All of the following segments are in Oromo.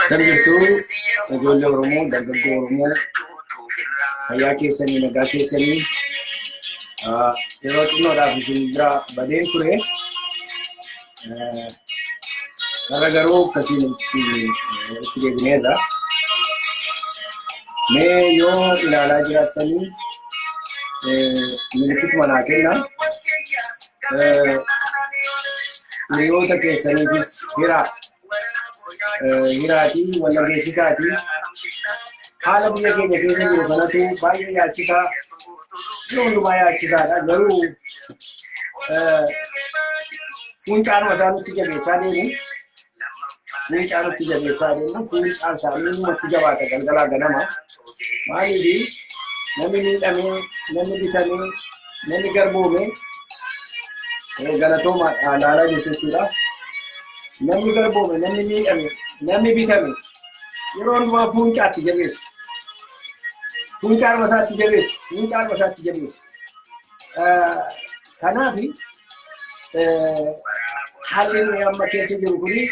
Akkam jirtu ijoollee Oromoo, dargaggoo Oromoo, fayyaa keessanii, nagaa keessanii. Yeroo xinnoodhaaf isin bira badeen ture. Har'a garuu akkasiin itti deebineerra. Mee yoo ilaalaa jiraattanii milikituma naa kenna. Hiriyoota keessaniifis hiraa. Hiraatii wal dhageessisaatii haala biyya keenya keessa jiru kanatu baay'ee yaachisaa, yeroo hundumaa yaachisaadha. Garuu fuuncaanuma isaa nutti jabeessaa deemu, fuuncaa nutti jabeessaa deemu, fuuncaan isaanii numatti jabaata galgalaa ganama. Maaliif? Namni miidhamee, namni bitamee, namni garboome, galatooma laalaa jirtu jechuudha. Namni garboome, namni miidhame, namni bitame yeroo hundumaa fuuncaatti jabeessu. Fuuncaa isaatti jabeessu. Fuuncaa isaatti jabeessu. Kanaaf haalli nuyi amma keessa jiru kuni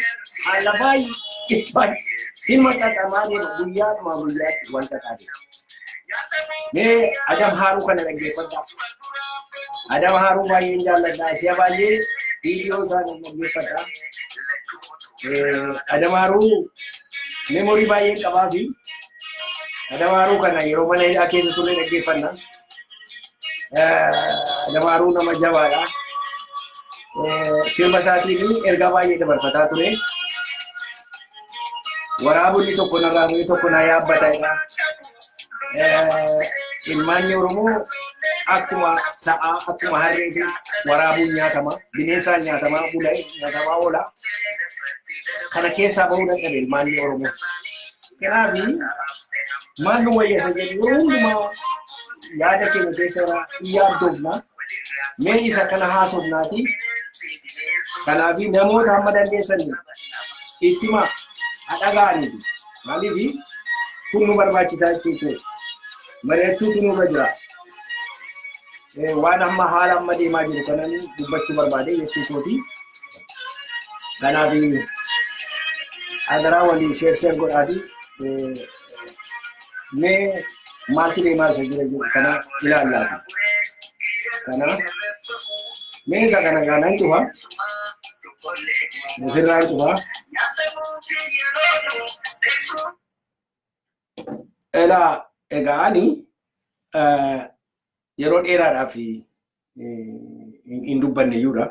haala baay'ee baay'ee hin xaxamaa deema, guyyaadhumaa guyyaatti wal xaxaa deema. Mee Adam Haaruu kana dhaggeeffadhaa. Adam Haaruu baay'een jaalladha. Si'a baay'ee viidiyoo isaa nan dhaggeeffadha. Adam Haaruu memory baay'een qabaa fi Adam Haaruu kana yeroo mana hidhaa keessa turre dhaggeeffanna. Adam Haaruu nama jabaadha. Sirba isaatiin ergaa baay'ee dabarfataa ture. Waraabonni tokko narraa bu'ee tokko na yaabbata. Ilmaanni Oromoo akkuma sa'aa, akkuma harreetu waraabuun nyaatama. Bineensaan nyaatamaa bulee nyaatamaa oola. Kana keessaa bahuu dadhabe ilmaanni Oromoo. Kanaaf maal nu wayyasa jedhu yeroo hundumaa yaada keenya keessa hin yaaddoofna. Mee isa kana haasofnaati. Kanaaf namoota hamma dandeessan itti himaa, dhaga'aniiti. Maaliif kun nu barbaachisaa jechuudha. Mari'achuutu nurra jira. Waan amma haala amma deemaa jiru kanan dubbachuu barbaade jechuu kooti. Kanaaf adaraa walii share share godhaati. Mee maaltu deemaa isa jira jiru kana ilaallaati. Kana mee isa kana gaanaan cufa. Ofirraan cufa. Elaa, egaa ani yeroo dheeraadhaaf hin dubbanne iyyuudha.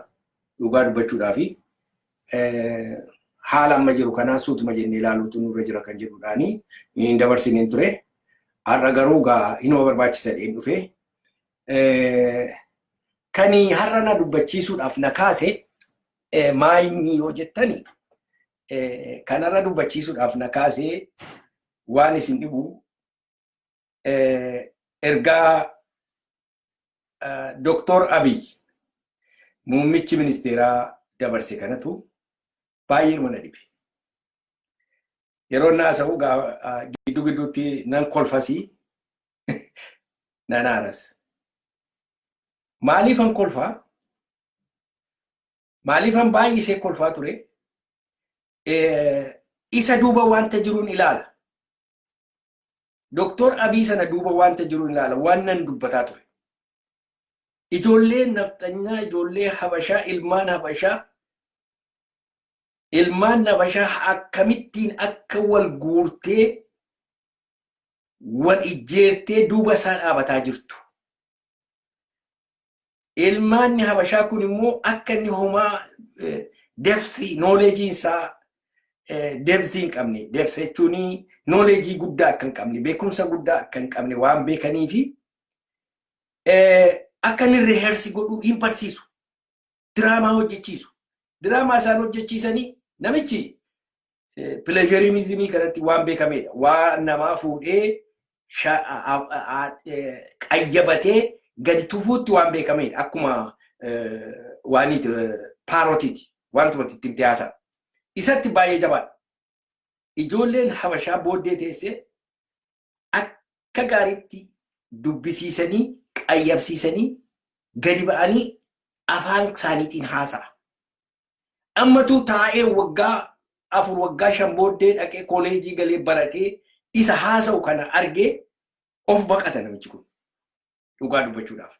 Dhugaa dubbachuudhaaf haala amma jiru kanaa suutuma jennee ilaaluutu nurra jira kan jedhuudhaani hin dabarsineen ture. Har'a garuu gaa inuma barbaachisa jedheen dhufe. Kani har'a na dubbachiisuudhaaf na kaase maayinni yoo jettani, kanarra dubbachiisuudhaaf na kaase waan isin dhibu ergaa Doktor Abiy muummichi ministeeraa dabarse kanatu baay'ee mana dhibe. Yeroo inni haasa'u gidduu gidduutti nan kolfasii nan aaras. Maaliifan kolfaa? Maaliifan baay'isee kolfaa ture? Isa duuba wanta jiruun ilaala. Doktor Abiy sana duuba wanta jiruun ilaala. Waan nan dubbataa ture. Ijoollee nafxanyaa, ijoollee Habashaa, ilmaan Habashaa, ilmaan Habashaa akkamittiin akka wal guurtee wal ijjeertee duuba isaa dhaabataa jirtu. Ilmaanni Habashaa kun immoo akka inni homaa depth knowledgeiin isaa depth hin qabne, depth jechuun knowledge guddaa akka hin qabne, beekumsa guddaa akka hin qabne waan beekanii fi akka inni rehearse godhuu hin barsiisu. Diraamaa hojjechiisu. Diraamaa isaan hojjechiisanii namichi plagiarism kanatti waan beekamedha. Waan namaa fuudhee qayyabatee gadi tufuutti waan beekamedha. Akkuma waaniiti, parrotiiti. Wantuma itti haasa'a. Isatti baay'ee jabaadha. Ijoolleen Habashaa booddee teessee akka gaariitti dubbisiisanii qayyabsiisanii gadi ba'anii afaan isaaniitiin haasa'a. Ammatu taa'ee waggaa 4, waggaa 5 booddee dhaqee kooleejii galee baratee isa haasa'u kana argee of baqata namichi kun, dhugaa dubbachuudhaaf.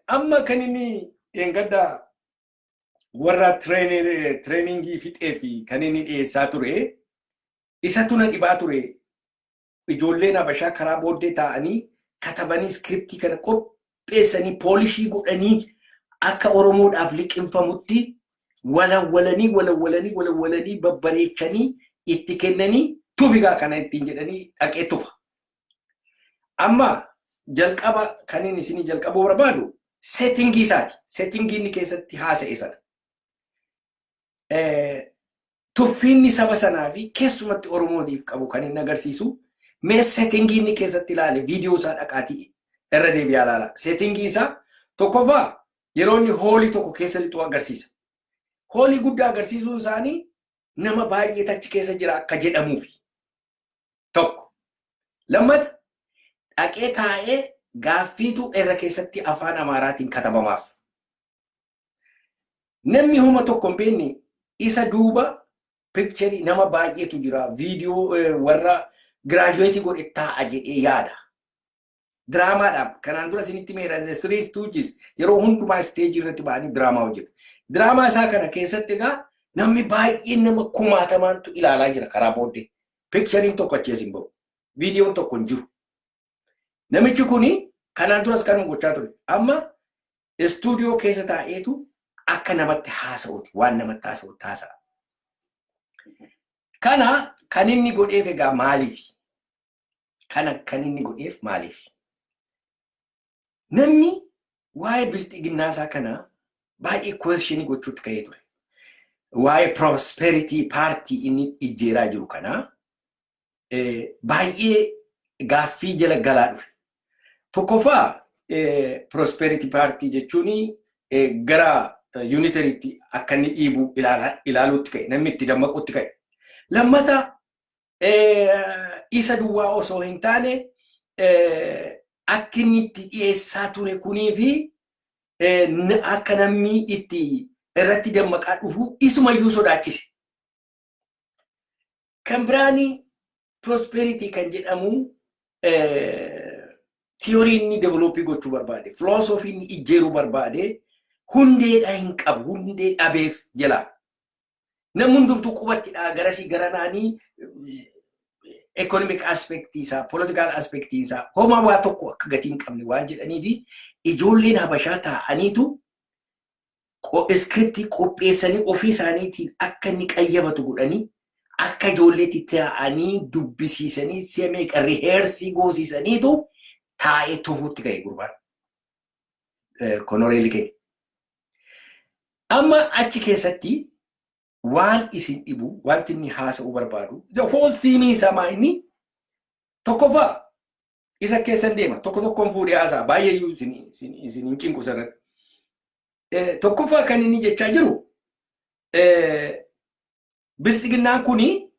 Amma kan inni dheengadda warra trainingii fixee fi kan inni dhiyeessaa ture isatu na dhibaa ture. Ijoolleen Habashaa karaa booddee taa'anii katabanii, scriptii kana qopheessanii, polishii godhanii, akka Oromoodhaaf liqinfamutti walawwalanii, walawwalanii, walawwalanii, babbareechanii itti kennanii, tufigaa kana ittiin jedhanii dhaqee tufa. Amma jalqaba kan inni isinii jalqabuu barbaadu settingii isaati. Settingii inni keessatti haasa'e sana. Tuffiinni saba sanaa fi keessumatti Oromootiif qabu kan inni agarsiisu mee settingii inni keessatti ilaale viidiyoo isaa dhaqaatii irra deebi'aa ilaala. Settingii isaa tokkoffaa yeroo inni hallii tokko keessa lixu agarsiisa. Hallii guddaa agarsiisuun isaanii nama baay'ee achi keessa jira akka jedhamuufi. Tokko. Lammata, dhaqee taa'ee gaaffiitu irra keessatti afaan Amaaraatiin katabamaaf. Namni homa tokko hin beekne isa duuba picturii nama baay'eetu jira. Viidiyoo warra graduateii godhe taa'a jedhee yaada. Diraamaadhaan kanaan dura isinitti meera, The Three Stooges yeroo hundumaa stageii irratti ba'anii diraamaa hojjetu. Diraamaa isaa kana keessatti egaa namni baay'een nama kumaatamaantu ilaalaa jira karaa booddee. Picturiin tokko achi hin bahu. Viidiyoon tokko hin jiru. Namichi kuni kanaan duras kanuma gochaa ture. Amma istuudiyoo keessa taa'eetu akka namatti haasa'uti, waan namatti haasa'utti haasa'a. Kana kan inni godheef egaa maaliif? Kana kan inni godheef maaliif? Namni waa'ee bilxiginnaa isaa kana baay'ee questionii gochuutti ka'ee ture. Waa'ee Prosperity Party inni ijjeeraa jiru kana baay'ee gaaffii jala galaa dhufe. Tokkoffaa, Prosperity Party jechuun gara unitarytti akka inni dhiibu ilaaluutti ka'e, namni itti dammaquutti ka'e. Lammata, isa duwwaa osoo hin taane akka inni itti dhiyeessaa ture kunii fi akka namni itti irratti dammaqaa dhufu isumayyuu sodaachise. Kan biraani, prosperity kan jedhamu theory inni developii gochuu barbaade, philosophy inni ijjeeruu barbaade hundeedha hin qabu, hundee dhabeef jala. Namni hundumtuu qubattidha garasii gara naanii economic aspect isaa, political aspect isaa homaa waa tokko akka gatii hin qabne waan jedhanii fi ijoolleen Habashaa taa'aniitu scriptii qopheessanii ofii isaaniitiin akka inni qayyabatu godhanii, akka ijoolleetti taa'anii dubbisiisanii, si'a meeqa rehearsii goosisaniitu taa'ee tufuutti ka'e gurbaan. Konoreelli keenya. Amma achi keessatti waan isin dhibu, wanti inni haasa'uu barbaadu, the whole theme isaa maa inni? Tokkoffaa, isa keessan deema, tokko tokkoon fuudhee haasa'a, baay'ee iyyuu isin hin cinqu sirriitti. Tokkoffaa, kan inni jechaa jiru biltsiginnaan kuni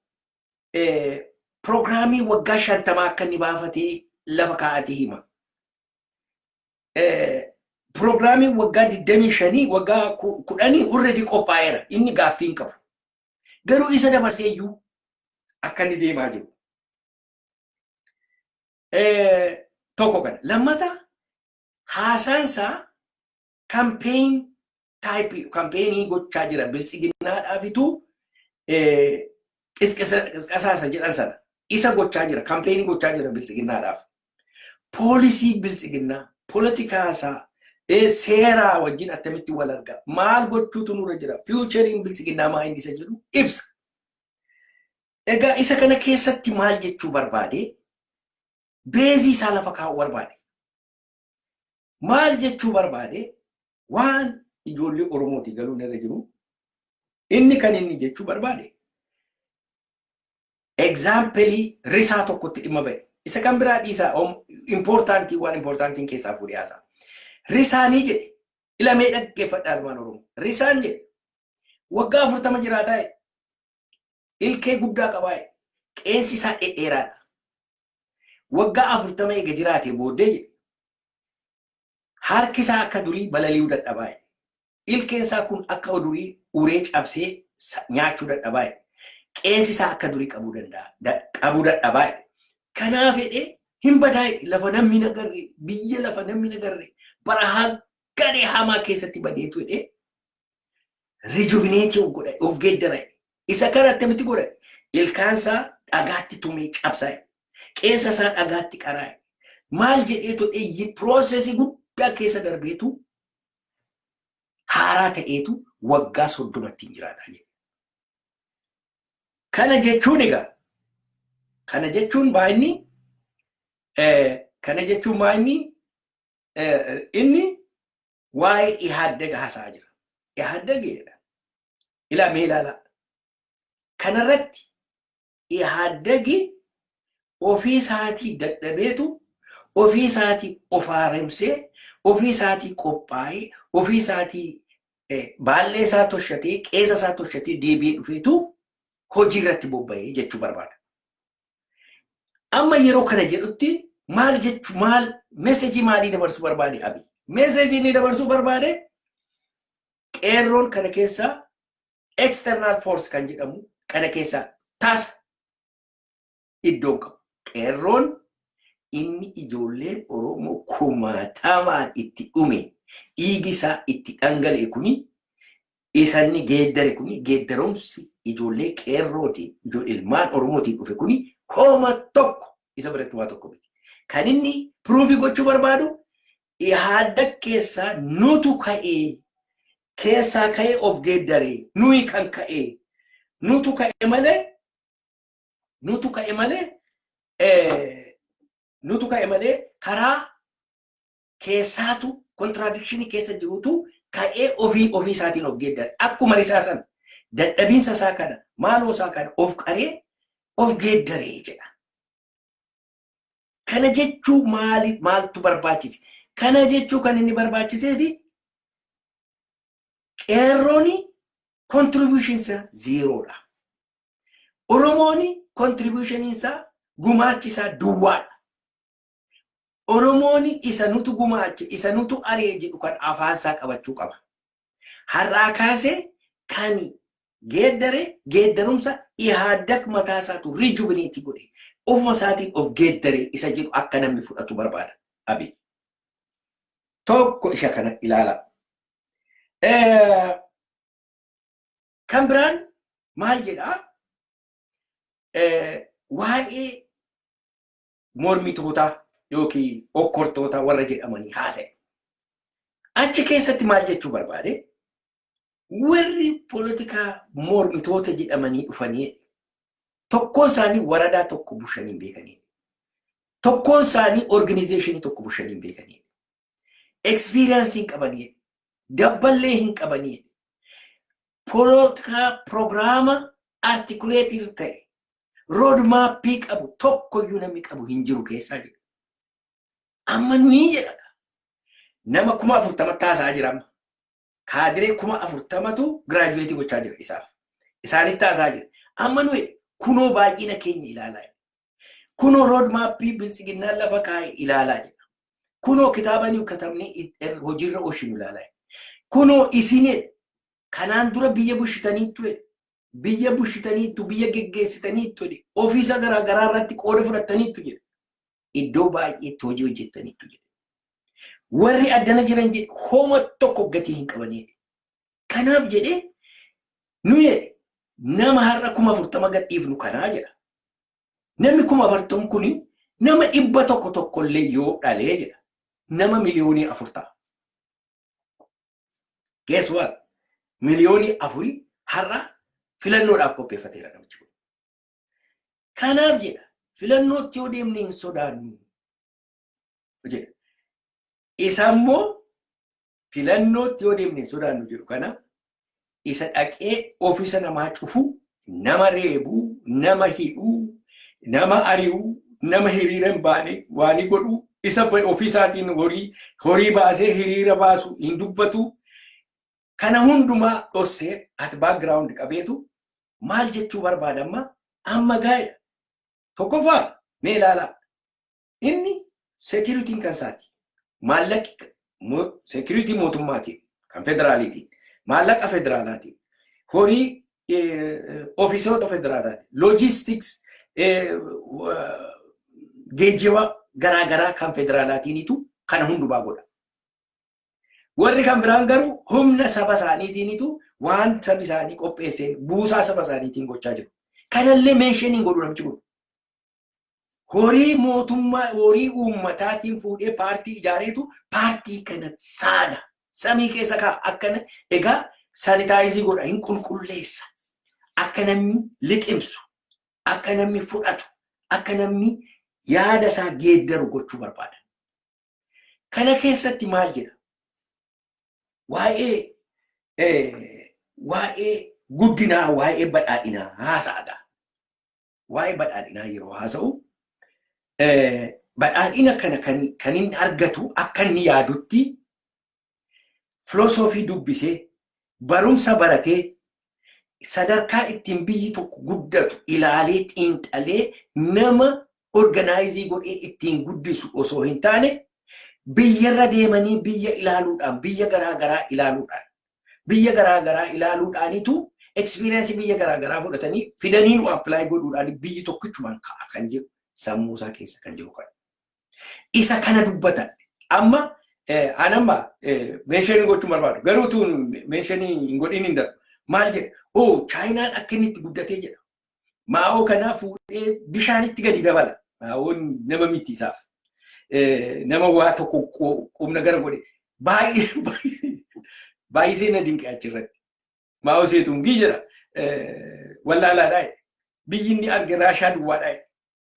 piroogiraamii waggaa 50 akka inni baafatee lafa kaa'atee hima. Piroogiraamii waggaa 25, waggaa 10 already qophaa'eera. Inni gaaffii hin qabu. Garuu isa dabarsee iyyuu akka inni deemaa jiru. Tokko kana. Lammata, haasaansaa campaign typeii campaignii gochaa jira. Biltsiginnaadhaafitu qisqasaasa jedhan sana isa gochaa jira. Campaignii gochaa jira biltsiginnaadhaaf. Policyii biltsiginnaa, politikaasaa, seeraa wajjin attamitti wal arga, maal gochuutu nurra jira, futureiin biltsiginnaa maa inni isa jedhu ibsa. Egaa isa kana keessatti maal jechuu barbaade? Baseii isaa lafa kaa'uu barbaade. Maal jechuu barbaade? Waan ijoollee Oromooti galuun irra jiru, inni kan inni jechuu barbaade exampleii risaa tokkotti dhimma ba'e. Isa kan biraa dhiisaa, importantii waan importantiin keessaa fuudhee haasa'a. Risaanii jedhe, ilamee dhaggeeffadhaa ilmaan Oromoo. Risaan jedhe waggaa 40 jiraataa jedhe. Ilkee guddaa qabaa jedhe. Qeensi isaa dhedheeraadha. Waggaa 40 eega jiraatee booddee jedhe, harki isaa akka durii balali'uu dadhabaa jedhe. Ilkeen isaa kun akka durii uree cabsee nyaachuu dadhabaa jedhe. Qeensi isaa akka durii qabuu danda'a qabuu dadhabaa jedhe. Kanaaf jedhee hin badaa jedhe, lafa namni hin agarre, biyya lafa namni hin agarre, barahaa gadhee hamaa keessatti badeetu jedhee rejuvenate of godha, of geeddara jedhe. Isa kana akkamitti godha? Ilkaan isaa dhagaatti tumee cabsaa jedhe. Qeensa isaa dhagaatti qaraa jedhe. Maal jedheetu jedhee process guddaa keessa darbeetu haaraa ta'eetu waggaa 30tti hin jiraataa jedhe. Kana jechuun egaa, kana jechuun baay'inni inni waa'ee Ihaaddaga haasa'aa jira. Ihaaddag jedha. Ilaa, mee ilaalaa. Kanarratti Ihaaddagi ofii isaatii dadhabeetu, ofii isaatii of haaromsee, ofii isaatii qophaa'ee, ofii isaatii baallee isaa toshatee, qeensa isaa toshatee deebi'ee dhufeetu hojii irratti bobba'ee jechuu barbaada. Amma yeroo kana jedhutti maal jechuu, maal message maalii dabarsuu barbaade Abiy? Message inni dabarsuu barbaade, qeerroon kana keessaa external force kan jedhamu kana keessaa tasa iddoo qabu. Qeerroon inni ijoolleen Oromoo kumaatamaan itti dhume, dhiigi isaa itti dhangala'e kuni, isanni geeddare kuni, geeddarumsi ijoollee qeerrootiin ilmaan Oromootiin dhufe kuni homa tokko isa biratti waa tokko miti. Kan inni prove gochuu barbaadu, Ihaadda keessaa nutu ka'ee, keessaa ka'ee of geeddare, nuyi kan ka'ee nutu ka'e malee, nutu ka'e malee, nutu ka'e malee, karaa keessaatu contradiction keessa jirutu ka'ee ofii ofii isaatiin of geeddare. Akkuma risaa sana dadhabiinsa isaa kana, maaloo isaa kana of qaree of geeddaree jedha. Kana jechuu maali, maaltu barbaachise? Kana jechuu kan inni barbaachisee fi qeerroon contribution isaa zerodha. Oromoon contribution isaa, gumaachi isaa duwwaadha. Oromoon isa nutu gumaache, isa nutu aree jedhu kan afaansaa qabachuu qaba. Har'aa kaasee kan geeddare geeddarumsa Ihaaddak mataa isaatu rejuvenate godhe, ofuma isaatiin of geeddare isa jedhu akka namni fudhatu barbaada. Abiy. Tokko isa kana ilaala. Kan biraan maal jedhaa? Waa'ee mormitootaa yookiin okkortoota warra jedhamanii haasa'e. Achi keessatti maal jechuu barbaade? Warri poolitikaa mormitoota jedhamanii dhufanii tokkoon isaanii waradaa tokko bushanii hin beekanii. Tokkoon isaanii organization tokko bushanii hin beekanii. Experience hin qabanii. Dabballee hin qabanii. Poolitikaa program articulated ta'e, road map qabu tokkoyyuu namni qabu hin jiru keessaa jedha. Amma nuyi jedha. Nama 40,000 haasa'aa jira amma. Kaadiree 40,000tu graduate gochaa jira isaaf. Isaanitti haasa'aa jira. Amma nuyi kunoo baay'ina keenya ilaalaa jira. Kunoo road map biltsiginnaan lafa kaa'e ilaalaa jira. Kunoo kitaaba nuyi katabnee hojiirra oolchinu ilaalaa jira. Kunoo isinidha. Kanaan dura biyya bushitaniittu jedhe. Biyya bushitaniittu, biyya geggeessitaniittu jedhe. Ofiisa garaa garaa irratti qooda fudhattaniittu jedhe. Iddoo baay'eetti hojii hojjettaniittu jedhe. Warri addana jiran jedhe homa tokko gatii hin qabanii. Kanaaf jedhee nu jedhe nama har'a 40,000 gadhiifnu kanaa jedha. Namni 40,000 kuni nama 100 tokkollee yoo dhalee jedha. Nama 4 miliyoonii ta'a. Guess what? 4 miliyoonii har'a filannoodhaaf qopheeffateera namichi kun. Kanaaf jedha, filannootti yoo deemne hin sodaannu jedha. Isa immoo filannootti yoo deemne hin sodaannu jedhu kana, isa dhaqee ofiisa namaa cufu, nama reebuu, nama hidhuu, nama ari'uu, nama hiriira hin baane waan godhu, isa ofiisaatiin horii baasee hiriira baasu hin dubbatu. Kana hundumaa dhossee at background qabeetu maal jechuu barbaada amma? Amma gaa'edha. Tokkoffaa mee ilaalaa. Inni securityn kan isaati. Maallaqi security mootummaatiin, kan federaaliitiin. Maallaqa federaalaatiin, horii ofiisoota federaalaatiin, logistics, geejjiba garaagaraa kan federaalaatiinitu kana hundumaa godha. Warri kan biraan garuu humna saba isaaniitiinitu waan sabi isaanii qopheesseen, buusaa saba isaaniitiin gochaa jiru. Kanallee mention hin godhu namichi kun. Horii mootummaa, horii uummataatiin fuudhee paartii ijaareetu paartii kana saada. Samii keessa kaa akkana egaa sanitize godha, hin qulqulleessa. Akka namni liqimsu, akka namni fudhatu, akka namni yaada isaa geeddaru gochuu barbaada. Kana keessatti maal jedha? Waa'ee guddinaa, waa'ee badhaadhinaa haasa'aadha. Waa'ee badhaadhinaa yeroo haasa'u, badhaadhina kana kan inni argatu akka inni yaadutti filosoofii dubbisee, barumsa baratee, sadarkaa ittiin biyyi tokko guddatu ilaalee, xiinxalee, nama organize godhee ittiin guddisu osoo hin taane, biyyarra deemanii biyya ilaaluudhaan, biyya garaa garaa ilaaluudhaan, biyya garaa garaa ilaaluudhaanitu experience biyya garaa garaa fudhatanii fidanii nu apply godhuudhaan biyyi tokkichumaan ka'a kan jedhu sammuu isaa keessa kan jiru kana. Isa kana dubbatan. Amma anamma mention gochuu barbaadu, garuu tun mention hin godhin hin darbu. Maal jedha? Oo, Chaayinaan akka inni itti guddatee jedha. Maa'oo kanaa fuudhee bishaanitti gadi dabala. Maa'oon nama miti isaaf. Nama waa tokko qubna gara godhe baay'ee baay'isee na dinqe achirratti. Maa'oo Seetungii jedha. Wallaalaadhaa. Biyyi inni arge Raashaa duwwaadhaa.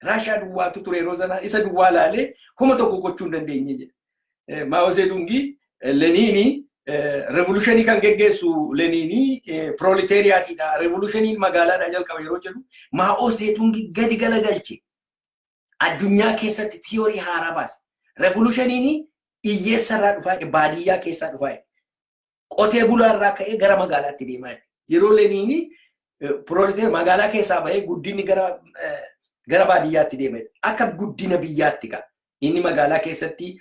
Raashaa duwwaatu ture yeroo sanaa, isa duwwaa laalee homa tokko gochuu hin dandeenye jedha. Maa'oo Seetungii, Leniini revolution kan geggeessu Leniini proletariatiidha. Revolutioniin magaalaadhaa jalqaba yeroo jedhu, Maa'oo Seetungii gadi galagalche. Addunyaa keessatti theory haaraa baase. Revolutioniin hiyyeessarraa dhufaa, baadiyyaa keessaa dhufaa. Qotee bulaarraa ka'ee gara magaalaatti deemaa. Yeroo Leniini proletariat magaalaa keessaa bahee guddinni gara baadiyyaatti deema. Akka guddina biyyaatti ka'a. Inni magaalaa keessatti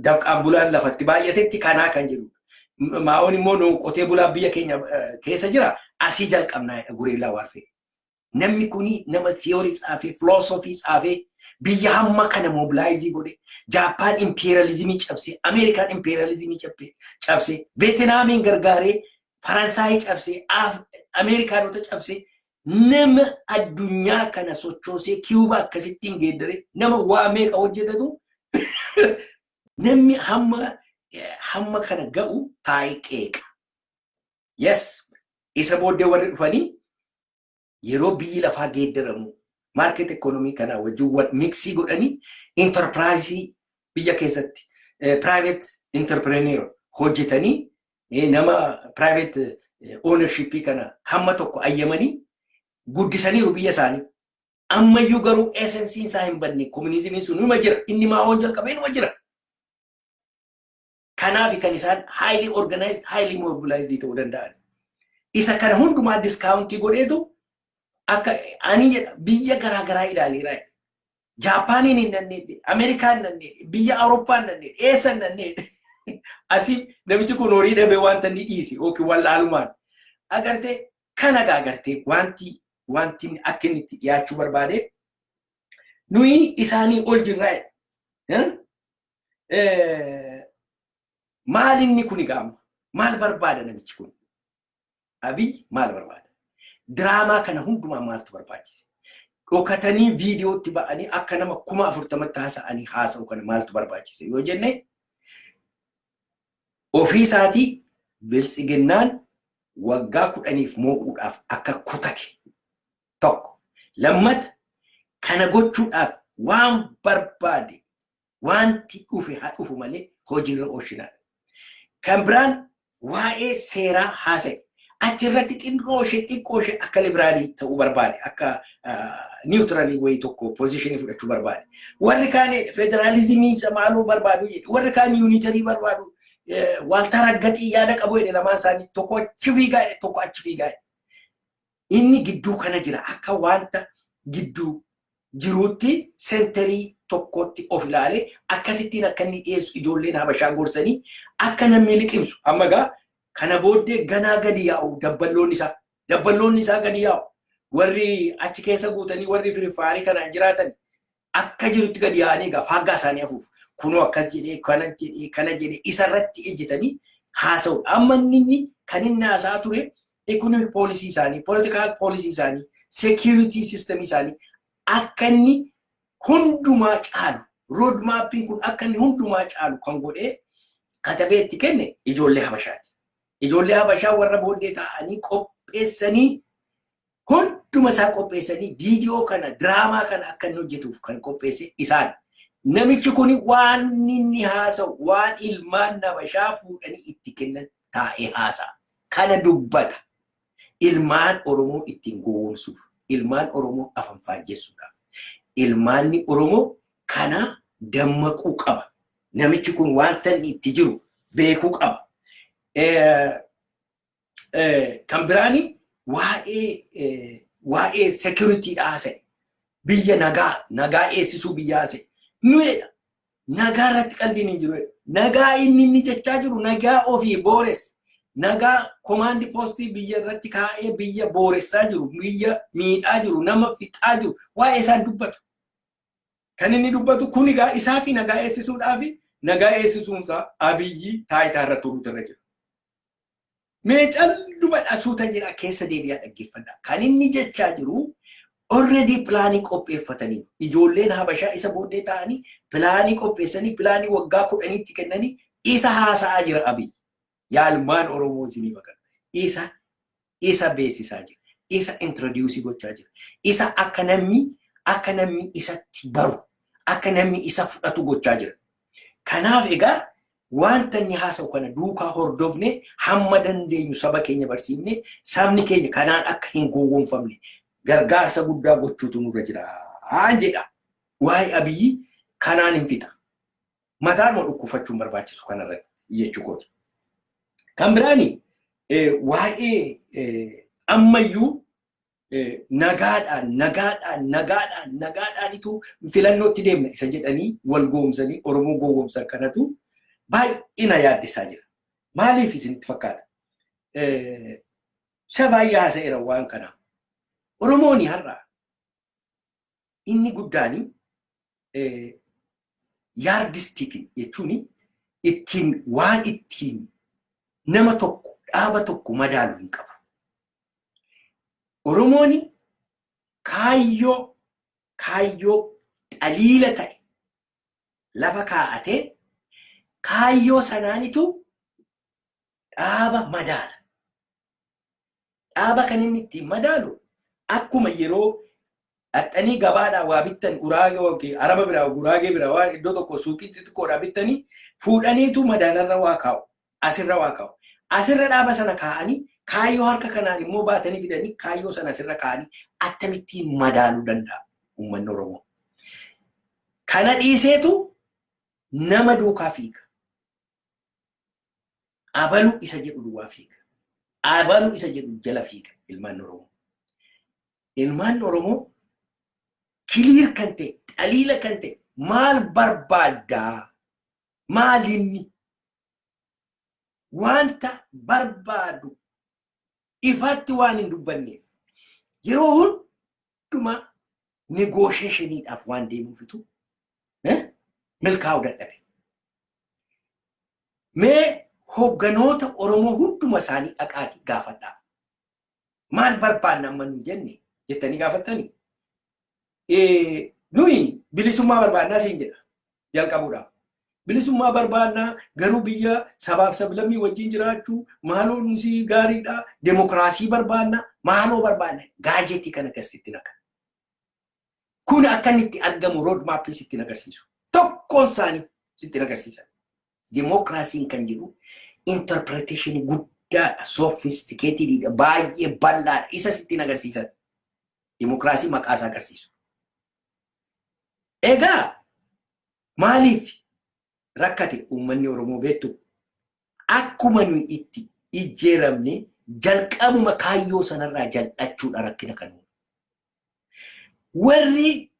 dafqaan bulaan lafatti baay'atetti kanaa kan jedhudha. Maa'oon immoo qotee bulaa biyya keenya keessa jira, asii jalqabnaa jedha, guerrilla warfare. Namni kuni nama theory tsaafee, filoosofii tsaafee, biyya hamma kana mobilize godhe, Jaappaan imperialism cabsee, Ameerikaan imperialism cabsee, Veetinaamiin gargaaree, Faransaayii cabsee, Ameerikaanota cabsee, nama addunyaa kana sochoosee, Kiyuubaa akkasittiin geeddare, nama waa meeqa hojjetatu, namni hamma kana ga'u taa'ee qeeqa. Yes, isa booddee warri dhufanii yeroo biyyi lafaa geeddaramu market economy kana wajjin mix godhanii enterprise biyya keessatti private entrepreneur hojjetanii, nama private ownership kana hamma tokko ayyamanii guddisaniiru biyya isaanii. Ammayyuu garuu essenceiin isaa hin badne, communismiin sun numa jira. Inni maa'oon jalqabee numa jira. Kanaaf kan isaan highly organized, highly mobilized ta'uu danda'an. Isa kana hundumaa discount godheetu akka ani jedha, biyya garaa garaa ilaaleera. Jaapaaniin hin dandeedhe, Ameerikaan hin dandeedhe, biyya Awurooppaa hin dandeedhe, eessa hin dandeedhe. Asii namichi kun horii dhabee wanta inni dhiise yookiin wallaalumaan. Agartee, kana agartee, wanti akka inni itti dhiyaachuu barbaade, nuyi isaanii ol jirraa. Maal inni kun gaama? Maal barbaada namichi kun? Abiy maal barbaada? Diraamaa kana hundumaa maaltu barbaachise? Dhokatanii viidiyootti ba'anii akka nama 40,000tti haasa'anii haasa'u kana maaltu barbaachise yoo jenne, ofii isaatii biltsiginnaan waggaa 10f moo'uudhaaf akka kutate tokko. Lammata, kana gochuudhaaf waan barbaade wanti dhufe haa dhufu malee hojiirra oolchinaadha. Kan biraan waa'ee seeraa haasa'e. Achirratti xinnoo ishee akka liberal ta'uu barbaade, akka neutral wayii tokko position fudhachuu barbaade. Warri kaan federalism isa maaloo barbaadu jedhe, warri kaan unitary barbaadu, waaltaa raggaxii yaada qabu jedhe. Lamaan isaanii tokko achi fiigaa jedhe, tokko achi fiigaa jedhe. Inni gidduu kana jira, akka wanta gidduu jiruutti center tokkotti of ilaalee akkasittiin akka inni dhiyeessu ijoolleen Habashaa gorsanii akka namni liqimsu. Amma egaa Kana booddee ganaa gadi yaa'u dabballoonni isaa. Dabballoonni isaa gadi yaa'u. Warri achi keessa guutanii, warri firfaarii kanaan jiraatan akka jirutti gadi yaa'anii egaa faaggaa isaanii hafuuf. Kunoo akkas jedhee, kana jedhee, kana jedhee isarratti ejjetanii haasa'u. Amma inni kan inni haasa'aa ture economic policy isaanii, political policy isaanii, security system isaanii akka inni hundumaa caalu, road mapping kun akka inni hundumaa caalu kan godhee katabee itti kenne ijoollee Habashaati. Ijoollee Habashaa warra booddee taa'anii qopheessanii, hunduma isaa qopheessanii, viidiyoo kana, diraamaa kana akka inni hojjetuuf kan qopheesse isaan. Namichi kun waan inni haasa'u waan ilmaan Habashaa fuudhanii itti kennan taa'ee haasa'a. Kana dubbata. Ilmaan Oromoo ittiin gowwoomsuuf, ilmaan Oromoo afaan faajjessuudhaaf. Ilmaanni Oromoo kana dammaquu qaba. Namichi kun wanta inni itti jiru beekuu qaba. Kan biraani waa'ee security haasa'e. Biyya nagaa eegsisuu biyya haasa'e. Nu'edha. Nagaa irratti qaldiin hin jiru. Nagaa inni jechaa jiru nagaa ofii boores. Nagaa command postii biyya irratti kaa'ee biyya booressaa jiru, biyya miidhaa jiru, nama fixaa jiru, waa'ee isaan dubbatu. Kan inni dubbatu kun egaa isaa fi nagaa eegsisuudhaaf, nagaa eegsisuunsaa Abiyyi taayitaa irra turuutu irra jira. Mee calluma suuta jedhaa keessa deebi'aa dhaggeeffadha. Kan inni jechaa jiru already planii qopheeffatanii, ijoolleen Habashaa isa booddee ta'anii planii qopheessanii, planii waggaa 10tti kennanii isa haasa'aa jira Abiyyi. Yaalmaan Oromoo isinii fakkaata. Isa beeksisaa jira. Isa introduce gochaa jira. Isa akka namni isatti baru, akka namni isa fudhatu gochaa jira. Kanaaf egaa wanta inni haasa'u kana duukaa hordofne, hamma dandeenyu saba keenya barsiifne, sabni keenya kanaan akka hin gowwoomfamne gargaarsa guddaa gochuutu nurra jira jedha. Waa'ee Abiyyi kanaan hin fixa. Mataan dhukkufachuun barbaachisu kanarratti jechuu kooti. Kan biraani waa'ee ammayyuu nagaadhaan, nagaadhaan, nagaadhaan, nagaadhaanitu filannootti deemna isa jedhanii wal goomsanii Oromoo gowwoomsan kanatu baay'ina yaaddisaa jira. Maaliif isinitti fakkaata? Isa baay'ee haasa'eera waan kanaa. Oromooni har'a inni guddaani yardstick jechuun ittiin waan ittiin nama tokko, dhaaba tokko madaalu hin qabu. Oromooni kaayyoo xaliila ta'e lafa kaa'atee kaayyoo sanaanitu dhaaba madaala. Dhaaba kan inni ittiin madaalu akkuma yeroo dhaxxanii gabaadhaa waa bittan, Uraagee yookiin Araba biraa, Guraagee biraa, waan iddoo tokko suuqii xixiqqoodhaa bittanii fuudhaniitu madaalarra waa kaa'u. Asirra waa kaa'u. Asirra dhaaba sana kaa'anii, kaayyoo harka kanaan immoo baatanii fidanii kaayyoo sana asirra kaa'anii akkamittiin madaaluu danda'a uummanni Oromoo? Kana dhiiseetu nama duukaa fiiga. Abalu isa jedhu duwwaa fiiga. Abalu isa jedhu jala fiiga ilmaan Oromoo. Ilmaan Oromoo clear kan ta'e, xaliila kan ta'e maal barbaaddaa? Maalinni? Wanta barbaadu ifatti waan hin dubbanneef yeroo hundumaa negotiationiidhaaf waan deemuufitu milkaa'uu dadhabe. Mee hoogganoota Oromoo hunduma isaanii dhaqaatii gaafadhaa. Maal barbaanna amma nu jenne jettanii gaafattanii? Nuyi bilisummaa barbaannaa siin jedha jalqabuudhaaf. Bilisummaa barbaannaa, garuu biyya sabaaf sablammii wajjin jiraachuu maaloo nusi gaariidha, demokiraasii barbaanna, maaloo barbaanna gaajetii kana akkasitti naqa. Kun akka inni itti argamu road mapii sitti agarsiisu. Tokkoon isaanii sitti agarsiisan. Demokiraasiin kan jedhu interpretation guddaadha, sophisticatedidha, baay'ee bal'aadha. Isa sitti agarsiisan. Demokiraasii maqaa isaa agarsiisu. Egaa maaliif rakkate uummanni Oromoo beektu? Akkuma nuyi itti ijjeeramne jalqabuma kaayyoo sanarraa jal'achuudha rakkina kan uume. Warri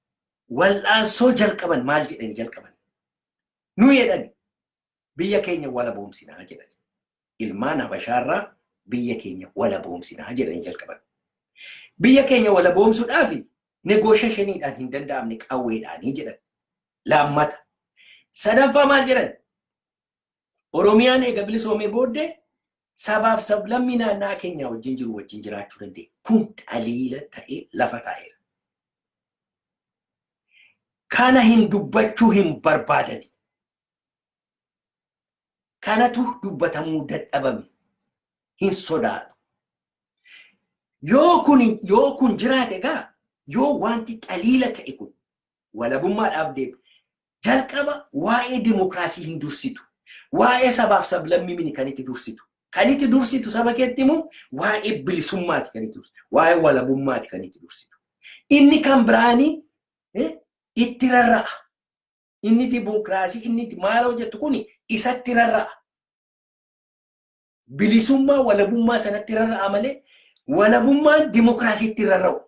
wal'aansoo jalqaban maal jedhani jalqaban? Nu jedhan biyya keenya walaboomsinaa jedhan. Ilmaan Habashaarraa biyya keenya walaboomsinaa jedhanii jalqaban. Biyya keenya walaboomsuudhaaf negotiationiidhaan hin danda'amne, qawweedhaanii jedhan. Lammata. Sadaffaa maal jedhan? Oromiyaan eega bilisoomee booddee sabaaf sablammii naannaa keenyaa wajjin jiru wajjin jiraachuu dandeenya. Kun xaliila ta'ee lafa taa'eera. Kana hin dubbachuu hin barbaadani. Kanatu dubbatamuu dadhabame. Hin sodaatu. Yoo kun jiraate egaa, yoo wanti xaliila ta'e kun walabummaadhaaf deemu, jalqaba waa'ee dimokiraasii hin dursitu. Waa'ee sabaaf sablammii mini kan itti dursitu. Kan itti dursitu, saba keetti immoo, waa'ee bilisummaati kan itti dursitu. Waa'ee walabummaati kan itti dursitu. Inni kan biraanii itti rarra'a. Inni dimokiraasii inni itti maal hojjetu kun isatti rarra'a. Bilisummaa walabummaa sanatti rarra'a malee walabummaan dimokiraasiitti rarra'u.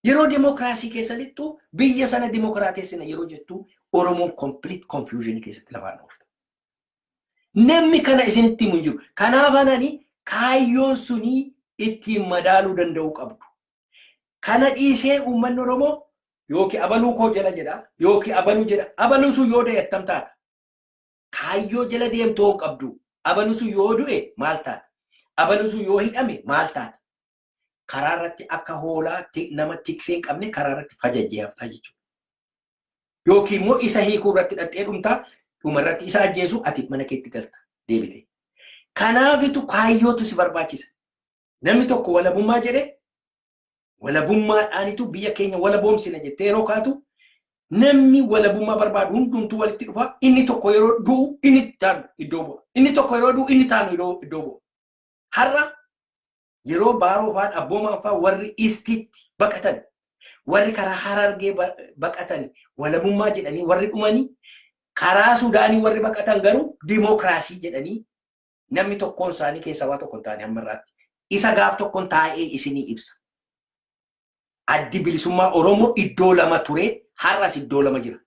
Yeroo dimokiraasii keessattuu biyya sana dimokiraatessina yeroo jettu, Oromoon complete confusion keessatti lafaan oofta. Namni kana isinitti himu hin jiru. Kanaaf anani kaayyoon sunii ittiin madaaluu danda'uu qabdu. Kana dhiisee uummanni Oromoo yookiin abaluu koo jala jedha, yookiin abaluu jedha. Abaluu sun yoo du'e attam taata? Kaayyoo jala deemtuu hin qabdu. Abaluu sun yoo du'e maal taata? Abaluu sun yoo hidhame maal taata? Karaa irratti akka hoolaa nama tiksee hin qabne karaa irratti fajajjee haftaa jechuudha. Yookiin immoo isa hiikuu irratti dhattee dhumtaa, dhuma irratti isa ajjeesu, ati mana keetti galta deebite. Kanaafitu kaayyootu si barbaachisa. Namni tokko walabummaa jedhe, walabummaadhaanitu biyya keenya walaboomsina jettee yeroo kaatu, namni walabummaa barbaadu hundumtuu walitti dhufa. Inni tokko yeroo du'u inni taanu iddoo bu'a. Inni tokko yeroo du'u inni taanu iddoo bu'a. Har'a yeroo Baaroo faan, Abboomaan faan, warri Eastitti baqatan, warri karaa Harargee baqatan walabummaa jedhanii warri dhumanii, karaa Sudaanii warri baqatan garuu dimookiraasii jedhanii, namni tokkoon isaanii keessaa waa tokko hin taane hamma irraatti. Isa gaaf tokkoon taa'ee isinii ibsa. Addi Bilisummaa Oromoo iddoo lama ture, har'as iddoo lama jira.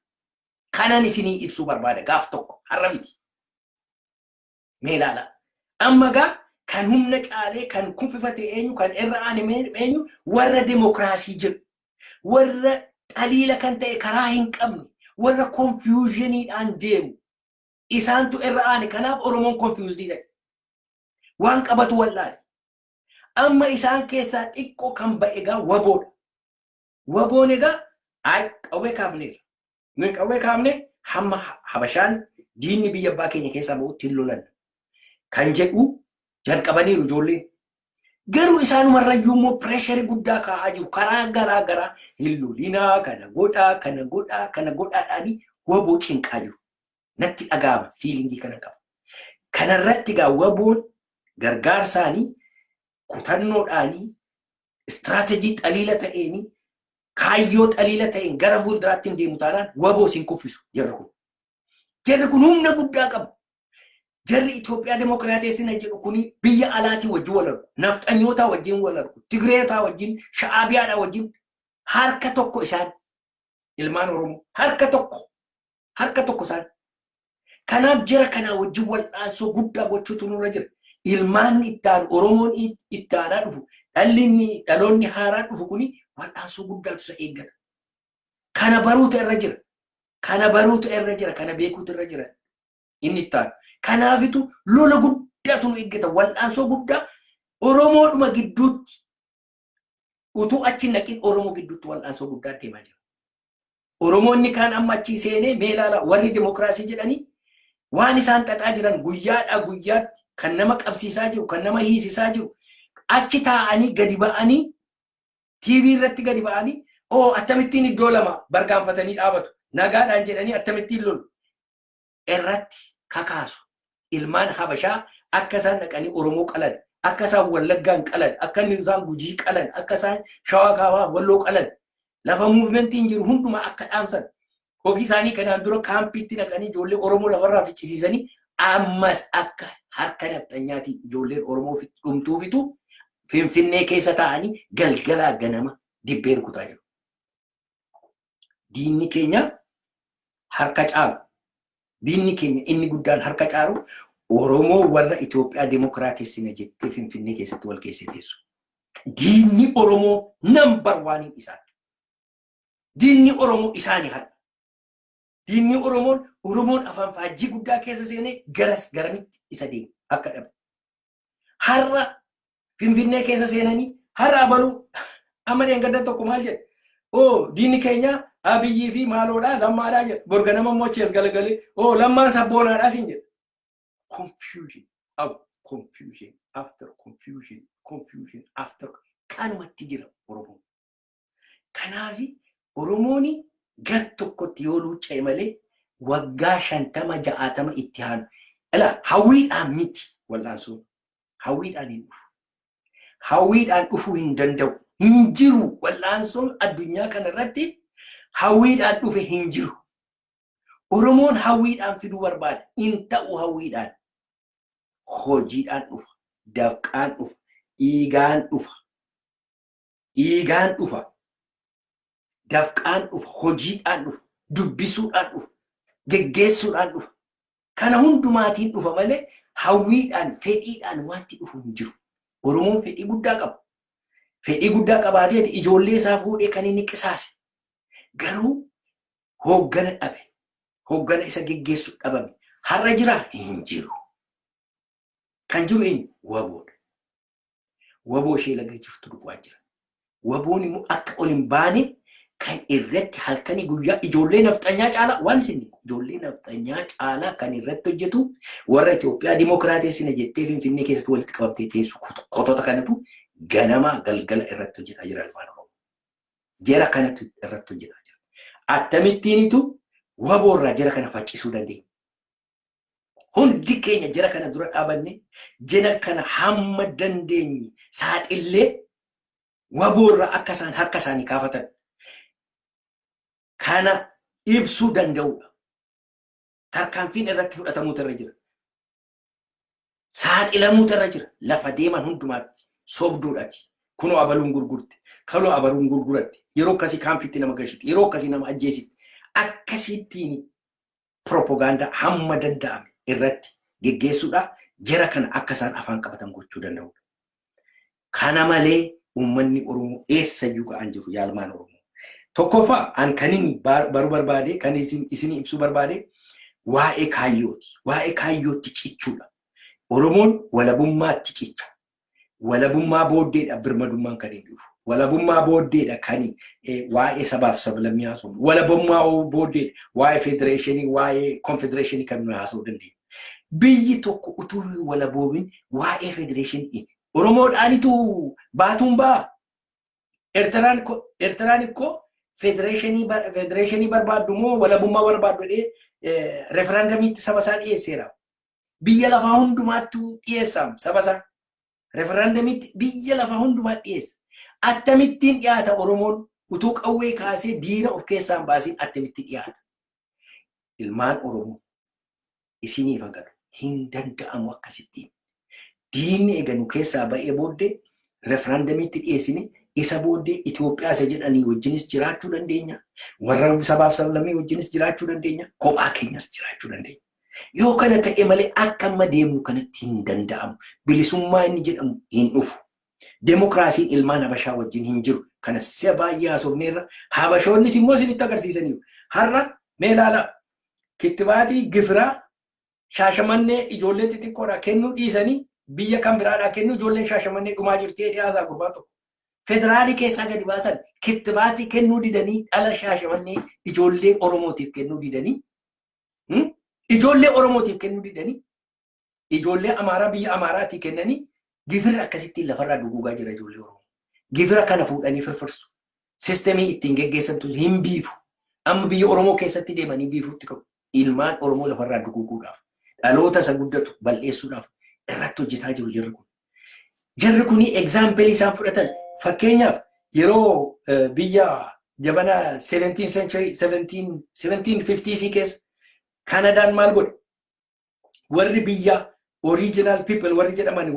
Kanan isinii ibsuu barbaada gaaf tokko, har'a miti. Mee ilaala. Amma gaa kan humna caalee kan kuffifate eenyu? Kan irra aane eenyu? Warra demokiraasii jedhu. Warra xaliila kan ta'e karaa hin qabne. Warra confusioniidhaan deemu. Isaantu irra aane. Kanaaf Oromoon confused ta'e. Waan qabatu wallaale. Amma isaan keessaa xiqqoo kan ba'e egaa WBOdha. WBOn egaa ay qawwee kaafneerra. Nuyi qawwee kaafne, hamma Habashaan diinni biyya abbaa keenya keessaa ba'utti hin lolan kan jedhu jalqabaniiru ijoolleen. Garuu isaanumarrayyuu immoo pressurii guddaa kaa'aa jiru. Karaa garaa garaa hin lolinaa, kana godhaa, kana godhaa, kana godhaadhaanii WBO cinqaa jiru. Natti dhaga'ama, feelingii kana qaba. Kanarratti egaa WBOn gargaarsaanii, kutannoodhaanii, istiraatejii xaliila ta'eenii, kaayyoo xaliila ta'een gara fuulduraatti hin deemu taanaan WBO sin kuffisu jarri kun. Jarri kun humna guddaa qabu. Jarri Itoophiyaa Dimokiraateessina jedhu kuni biyya alaatii wajjin wal argu. Nafxanyootaa wajjin wal argu. Tigreetaa wajjin, Sha'aabiyaadhaa wajjin harka tokko isaan. Ilmaan Oromoo harka tokko. Harka tokko isaan. Kanaaf jara kanaa wajjin wal'aansoo guddaa gochuutu nurra jira. Ilmaan ittaan Oromoon ittaanaa dhufu, dhalli dhaloonni haaraan dhufu kuni wal'aansoo guddaatu isa eeggata. Kana baruutu irra jira. Kana baruutu irra jira. Kana beekuutu irra jira. Inni ittaanu. Kanaafitu lola guddaatu nu eeggata. Wal'aansoo guddaa Oromoodhuma gidduutti, utuu achi hin naqin, Oromoo gidduutti wal'aansoo guddaa deemaa jira. Oromoonni kaan amma achi seenee, mee ilaala, warri dimokiraasii jedhanii waan isaan xaxaa jiran, guyyaadhaa guyyaatti kan nama qabsiisaa jiru, kan nama hiisisaa jiru, achi taa'anii gadi ba'anii TV irratti gadi ba'anii oo akkamittiin iddoo lama bargaanfatanii dhaabatu, nagaadhaan jedhanii akkamittiin lolu irratti kakaasu. Ilmaan Habashaa akka isaan dhaqanii Oromoo qalan, akka isaan Wallaggaan qalan, akka isaan Gujii qalan, akka isaan Shawaa Kaabaaf Walloo qalan, lafa movementiin jiru hundumaa akka dhaamsan, ofii isaanii kanaan dura kaampiitti naqanii ijoollee Oromoo lafarraa ficcisiisanii, ammas akka harka nafxanyaatiin ijoolleen Oromoo dhumtuufitu Finfinnee keessa taa'anii galgalaa ganama dibbee rukutaa jiru. Diinni keenya harka caalu. Diinni keenya inni guddaan harka caalu Oromoo warra Itoophiyaa Dimookiraatessina jettee Finfinnee keessatti wal keessa teessu. Diinni Oromoo number oneiin isaan. Diinni Oromoo isaanii har'a. Diinni Oromoon Oromoon afaan faajjii guddaa keessa seenee garas garamitti isa deemu akka dhabu. Har'a Finfinnee keessa seenanii har'a abaluu amma dheengadda tokko maal jedhe? "Oo, diinni keenya Abiyyii fi maaloodhaa Lammaadhaa" jedhe. Borganama immoo achi as galagalee, "Oo, Lammaan sabboonaadhaa" siin jedhe. Confusion of confusion after confusion, confusion after kanumatti jira Oromoon. Kanaafi Oromoon gar tokkotti yoo luucca'e malee waggaa 50 60 itti haanu. Ilaa, hawwiidhaan miti wal'aansuun. Hawwiidhaan hin dhufu. Hawwiidhaan dhufuu hin danda'u. Hin jiru, wal'aansoon addunyaa kanarratti hawwiidhaan dhufe hin jiru. Oromoon hawwiidhaan fiduu barbaada. Hin ta'u hawwiidhaan. Hojiidhaan dhufa. Dafqaan dhufa. Dhiigaan dhufa. Dhiigaan dhufa. Dafqaan dhufa. Hojiidhaan dhufa. Dubbisuudhaan dhufa. Geggeessuudhaan dhufa. Kana hundumaatiin dhufa malee hawwiidhaan, fedhiidhaan wanti dhufu hin jiru. Oromoon fedhii guddaa qaba. Fedhii guddaa qabaateeti ijoollee isaa fuudhee kan inni qisaase. Garuu hooggana dhabe. Hooggana isa geggeessu dhabame. Har'a jiraa? Hin jiru. Kan jiru eenyu? Waboodha. Waboo ishee laga jirtu duwwaa jira. Waboon immoo akka ol hin baane kan irratti halkanii guyyaa ijoollee nafxanyaa caalaa waan isin ijoollee nafxanyaa caalaa kan irratti hojjetu warra Itoophiyaa Dimookiraatessina jettee Finfinnee keessatti walitti qabamtee teessu kotota kanatu ganamaa galgala irratti hojjetaa jira ilmaan Oromoo. Jara kanatu irratti hojjetaa jira. Akkamittiinitu waboorraa jara kana faccisuu dandeenya? Hundi keenya jara kana dura dhaabanne, jara kana hamma dandeenye saaxillee, waboorraa akka isaan harka isaanii kaafatan kana ibsuu danda'udha. Tarkaanfiin irratti fudhatamuutu irra jira. Saaxilamuutu irra jira. Lafa deeman hundumaatti sobduudhaati. Kunoo abaluun gurgurte. Kunoo abaluun gurguratte. Yeroo akkasii kaampiitti nama gashite. Yeroo akkasii nama ajjeesifte. Akkasittiin propagaandaa hamma danda'ame irratti geggeessuudha. Jara kana akka isaan afaan qabatan gochuu danda'udha. Kana malee uummanni Oromoo eessayyuu ga'an jiru, yaalmaan Oromoo. Tokkoffaa, an kan inni baruu barbaade, kan isin ibsuu barbaade, waa'ee kaayyooti. Waa'ee kaayyootti cichuudha. Oromoon walabummaatti cicha. Walabummaa booddeedha birmadummaan kan inni dhufu. Walabummaa booddeedha kan waa'ee sabaaf sablammii haasofnu. Walabummaa booddeedha waa'ee federeeshinii, waa'ee konfedereeshinii kan nuyi haasa'uu dandeenya. Biyyi tokko utuu walaboomin waa'ee federeeshinii Oromoodhaanitu baatuun ba'a. Eertiraan ikkoo federeeshinii barbaaddu moo walabummaa barbaaddu jedhee referendamiitti saba isaa dhiyeesseera. Biyya lafaa hundumaattuu dhiyeessaam saba isaa. Referendamiitti biyya lafaa hundumaatti dhiyeessa. Akkamittiin dhiyaata Oromoon utuu qawwee kaasee diina of keessaan baasiin attamitti dhiyaata? Ilmaan Oromoo, isiniif agalu, hin danda'amu akkasittiin. Diinni eega nu keessaa ba'ee booddee referendamiitti dhiyeessine, isa booddee Itoophiyaa isa jedhanii wajjinis jiraachuu dandeenya. Warra sabaaf sablammii wajjinis jiraachuu dandeenya. Kophaa keenyas jiraachuu dandeenya. Yoo kana ta'e malee akka amma deemnu kanatti hin danda'amu. Bilisummaa inni jedhamu hin dhufu. Demokiraasiin ilmaan Habashaa wajjin hin jiru. Kana si'a baay'ee haasofneerra. Habashoonnis immoo isinitti agarsiisaniiru. Har'a mee ilaalaa, kittibaatii gifiraa Shaashamannee ijoollee xixiqqoodhaa kennuu dhiisanii biyya kan biraadhaa kennuu, ijoolleen Shaashamannee dhumaa jirti jedhee haasaa gurbaan tokko. Federaalii keessaa gadi baasan, kittibaatii kennuu didanii, dhala Shaashamannee ijoollee Oromootiif kennuu didanii, ijoollee Oromootiif kennuu didanii, ijoollee Amaaraa biyya Amaaraatii kennanii, gifirri akkasittiin lafarraa duguugaa jira ijoollee Oromoo. Gifira kana fuudhanii firfirsu. Sistemii ittiin geggeessantu hin biifu. Amma biyya Oromoo keessatti deemanii biifuutti qabu. Ilmaan Oromoo lafarraa duguuguudhaaf, dhaloota isa guddatu bal'eessuudhaaf irratti hojjetaa jiru jarri kun. Jarri kun example isaan fudhatan, fakkeenyaaf yeroo biyya jabana 17 century, 17 1750 keessa Kanadaan maal godhe? Warri biyya original people warri jedhaman,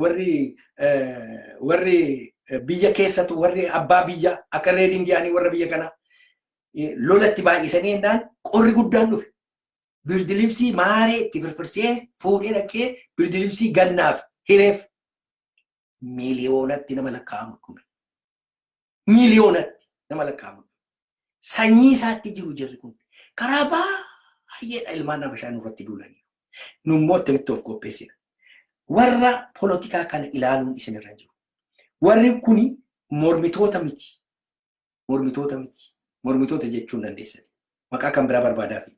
warri biyya keessatu, warri abbaa biyya akka Red Indianii, warra biyya kanaa lolatti baay'isanii jennaan qorri guddaan dhufe. Birdilibsii maaree itti firfirsee fuudhee dhaqee birdilibsii gannaaf hireef, miiliyoonatti nama lakkaa'amu dhume. Miiliyoonatti nama lakkaa'amu. Sanyii isaatti jiru jirri kun. Karaa baay'eedha ilmaan Habashaa nurratti duulanii. Nummoo attamitti of qopheessina? Warra polotikaa kana ilaaluun isinirra jiru. Warri kuni mormitoota miti. Mormitoota miti. Mormitoota jechuu hin dandeessan. Maqaa kan biraa barbaadaafi.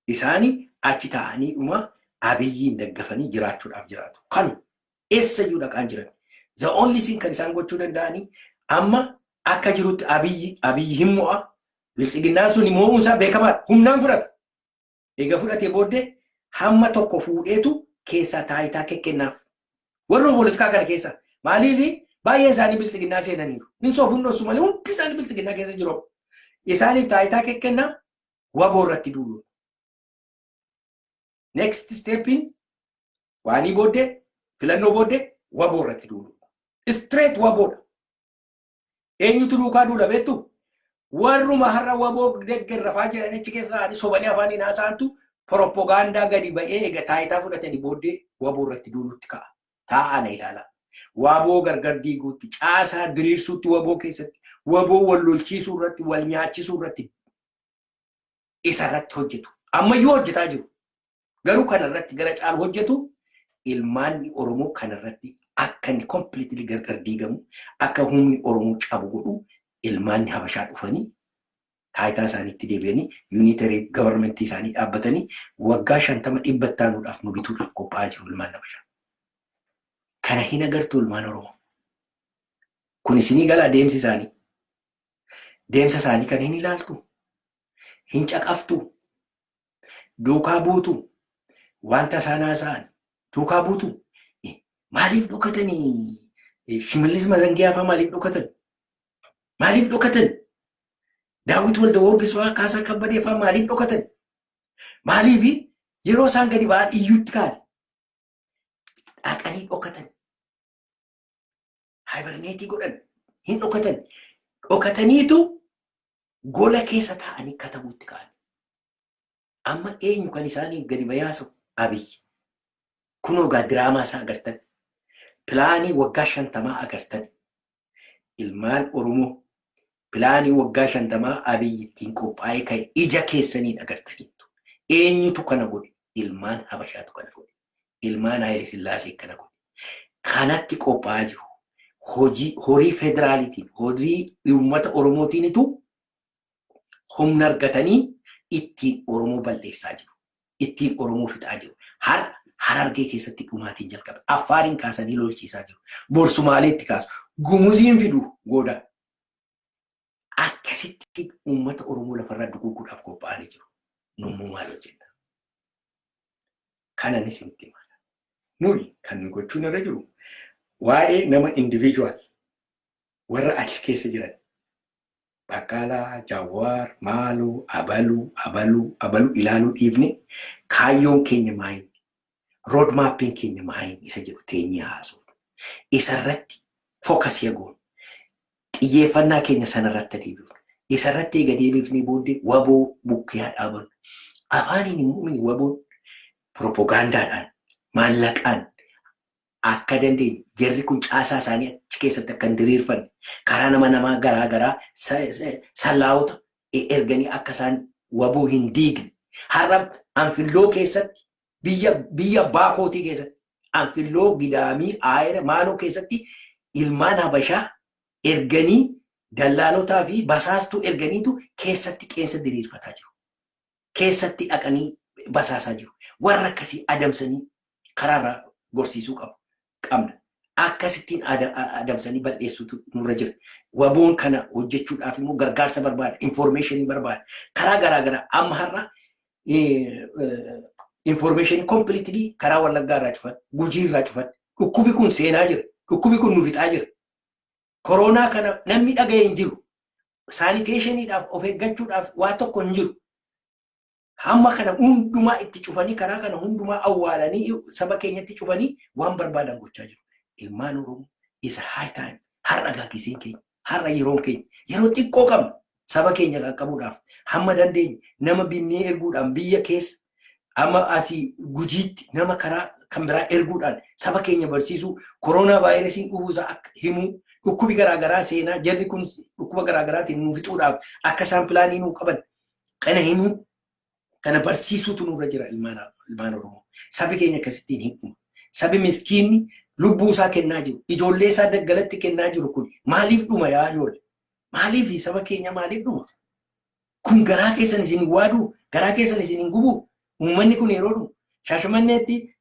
Isaani achi taa'anii dhuma Abiyyiin daggafanii jiraachuudhaaf jiraatu. Kanu eessayyuu dhaqaan jiran. The only thing kan isaan gochuu danda'anii amma akka jirutti Abiyyi hin mo'a. Biltsiginnaan sun mo'uun isaa beekamaadha. Humnaan fudhata. Egaa fudhatee booddee hamma tokko fuudheetu keessaa taayitaa kekkennaaf. Warra poolitikaa kana keessa maaliif baay'een isaanii Biltsiginnaa seenaniiru. Hin sobuun dhossu malee hundi isaanii Biltsiginnaa keessa jiru. Isaaniif taayitaa kekkennaa, WABOO irratti duulu. Next step iin waanii booddee, filannoo booddee, WABOO irratti duulu. Straight WABOOdha. Eenyutu duukaa duula beektu? Warruma har'a WABOO deeggarrafaa jiran achi keessa isaanii sobanii afaaniin haasa'antu propagaandaa gadi ba'ee egaa taayitaa fudhatanii booddee WABOO irratti duulutti ka'a. Taa'aa na ilaala. WABOO gargar diiguutti, caasaa diriirsuutti, WABOO keessatti, WABOO wal lolchiisuu irratti, wal nyaachisuu irratti, isa irratti hojjetu. Ammayyuu hojjetaa jiru. Garuu kana irratti gara caalu hojjetu. Ilmaanni Oromoo kana irratti akka inni completely gargar diigamu, akka humni Oromoo cabu godhu. Ilmaanni Habashaa dhufanii taayitaa isaaniitti deebi'anii unitary government ii isaanii dhaabbatanii waggaa 50 dhibba taanuudhaaf nu bituudhaaf qophaa'aa jiru ilmaan Habashaa. Kana hin agartuu, ilmaan Oromoo? Kun isinii gala deemsi isaanii. Deemsa isaanii kan hin ilaaltu. Hin caqaftu. Duukaa buutu. Wanta isaan haasa'an duukaa buutu. Maaliif dhokatanii? Shimallis Mazangiyaa fa'aa maaliif dhokatan? Maaliif dhokatan? Daawit Walda Goorgis fa'aa, Kaasaa Kabbadee fa'aa maaliif dhokatan? Maaliif yeroo isaan gadi ba'an iyyuutti ka'an? Dhaqanii dhokatan. Hibernate ii godhan, hin dhokatan. Dhokataniitu gola keessa taa'anii katabuutti ka'an. Amma eenyu kan isaanii gadi bayaasa? Abiyyi. Kunoo gaa diraamaa isaa agartan. Plan ii waggaa 50 agartan. Ilmaan Oromoo, plan ii waggaa 50 Abiyyi ittiin qophaa'ee ka'e ija keessaniin agartaniittu. Eenyutu kana godhe? Ilmaan Habashaatu kana godhe. Ilmaan Haayile Sillaasee kana godhe. Kanatti qophaa'aa jiru. Hojii horii federaaliitiin, horii uummata Oromootiinitu humna argatanii ittiin Oromoo balleessaa jiru. Ittiin Oromoo fixaa jiru. Har'a Harargee keessatti dhumaatiin jalqabe. Affaariin kaasanii lolchiisaa jiru. Bor Sumaaleetti kaasu. Gumuziin fidu gooda. Akkasitti uummata Oromoo lafarraa duguuguudhaaf qophaa'anii jiru. Nummuu maal hojjenna? Kanan isinitti hima. Nuyi kan nu gochuun irra jiru waa'ee nama individual warra achi keessa jiran Baqqalaa, Jawaar, Maaloo, Abaluu, Abaluu, Abaluu ilaaluu dhiifne kaayyoon keenya maayin? Road map iin keenya maayin isa jedhu teenyee haasofnu. Isarratti focus goonu. Xiyyeeffannaa keenya sanarratti adeemsifnu. Isarratti eega deebifnee booddee WABOO bukkee haa dhaabannu. Afaaniin immoo mini, WABOon propagaandaadhaan, maallaqaan akka dandeenye jarri kun caasaa isaanii achi keessatti akka hin diriirfanne karaa nama namaa garaa garaa sallaa'ota erganii akka isaan WABOO hin diigne. Har'a Anfilloo keessatti, biyya baakootii keessatti, Anfilloo, Gidaamii, Aayira, Maaloo keessatti ilmaan Habashaa erganii, dallaalotaa fi basaastuu erganiitu keessatti qeensa diriirfataa jiru. Keessatti dhaqanii basaasaa jiru. Warra akkasii adamsanii karaarraa gorsiisuu qabu. Qabna. Akkasittiin adamsanii bal'eessuutu nurra jira. WABOon kana hojjechuudhaaf immoo gargaarsa barbaada. Information ii barbaada. Karaa garaa garaa amma har'a information ii completely karaa Wallaggaa irraa cufan, Gujii irraa cufan. Dhukkubi kun seenaa jira. Dhukkubi kun nu fixaa jira. Koronaa kana namni dhaga'e hin jiru. Sanitation iidhaaf of eeggachuudhaaf waa tokko hin jiru. Hamma kana hundumaa itti cufanii, karaa kana hundumaa awwaalanii, saba keenyatti cufanii waan barbaadan gochaa jiru. Ilmaan Oromoo, isa high time. Har'a gaaggisiin keenya, har'a yeroon keenya, yeroo xiqqoo qabna saba keenya qaqqabuudhaaf hamma dandeenye nama binnee erguudhaan biyya keessa Amma asii Gujiitti nama karaa kan biraa erguudhaan saba keenya barsiisuu, koronaa vaayirasiin dhufuusaa akka himuu, dhukkubi garaagaraa seenaa jarri kun dhukkuba garaagaraatiin nu fixuudhaaf akka isaan plan nuu qaban kana himuu, kana barsiisuutu nurra jira, ilmaan Oromoo. Sabi keenya akkasittiin hin dhuma. Sabi miskiinni lubbuu isaa kennaa jiru, ijoollee isaa daggalatti kennaa jiru kun maaliif dhuma, yaa ijoollee? Maaliif saba keenya maaliif dhuma? Kun garaa keessan isin hin waaduu? Garaa keessan isin hin gubuu? Uummanni kun yeroo dhumu Shaashamanneetti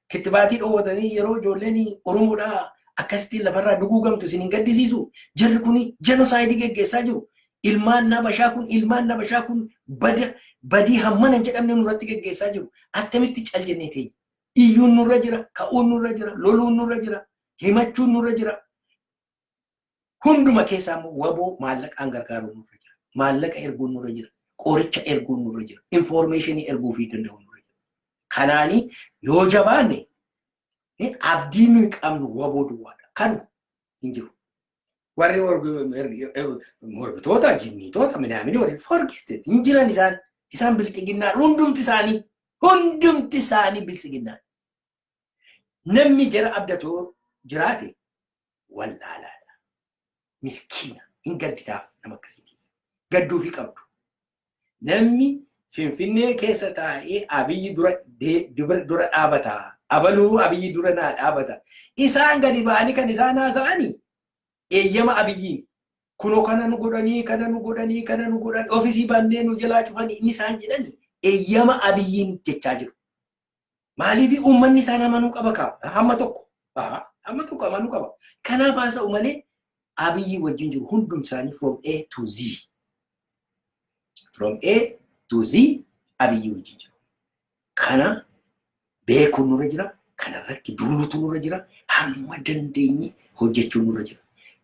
kittibaatii dhoowwatanii yeroo ijoolleen Oromoodhaa akkasittiin lafarraa duguugamtu isin hin gaddisiisu? Jarri kun genocide geggeessaa jiru. Ilmaan Habashaa kun bada badii hammana hin jedhamne nurratti geggeessaa jiru. Attamitti cal jennee teenya? Iyyuun nurra jira, ka'uun nurra jira, loluun nurra jira, himachuun nurra jira. Hunduma keessaa immoo WBO maallaqaan gargaaruun nurra jira. Maallaqa erguun nurra jira. Qoricha erguun nurra jira. Information erguufii danda'uun nurra jira. Kanaanii yoo jabaanne, abdii nuyi qabnu WBO duwwaadha. Kan hin jiru. Warri mormitoota, jinniitoota, minaamini warri, forget it, hin jiran isaan. Isaan bilxiginnaa, hundumti isaanii bilxiginnaa. Namni jara abdatoo jiraate wallaalaadha. Miskiina, hin gadditaaf nama akkasiitiif. Gadduufii qabdu. Namni Finfinnee keessa taa'ee Abiyyi dura dhaabata. Abaluu Abiyyi dura naa dhaabata. Isaan gadi ba'anii kan isaan haasa'anii eeyyama Abiyyiin. Kunoo kana nu godhanii, kana nu godhanii, kana nu godhanii, office bannee nu jalaa cufanii inni isaan jedhanii eeyyama Abiyyiin jechaa jiru. Maaliif? Uummanni isaan amanuu qaba kaa hamma tokko. Hamma tokko amanuu qaba. Kanaaf haasa'u malee Abiyyi wajjin jiru hundum isaanii from A to Z. From A to Z Abiyyi wajjin jiru. Kana beekuun nurra jira. Kanarratti duulutu nurra jira. Hamma dandeenye hojjechuun nurra jira.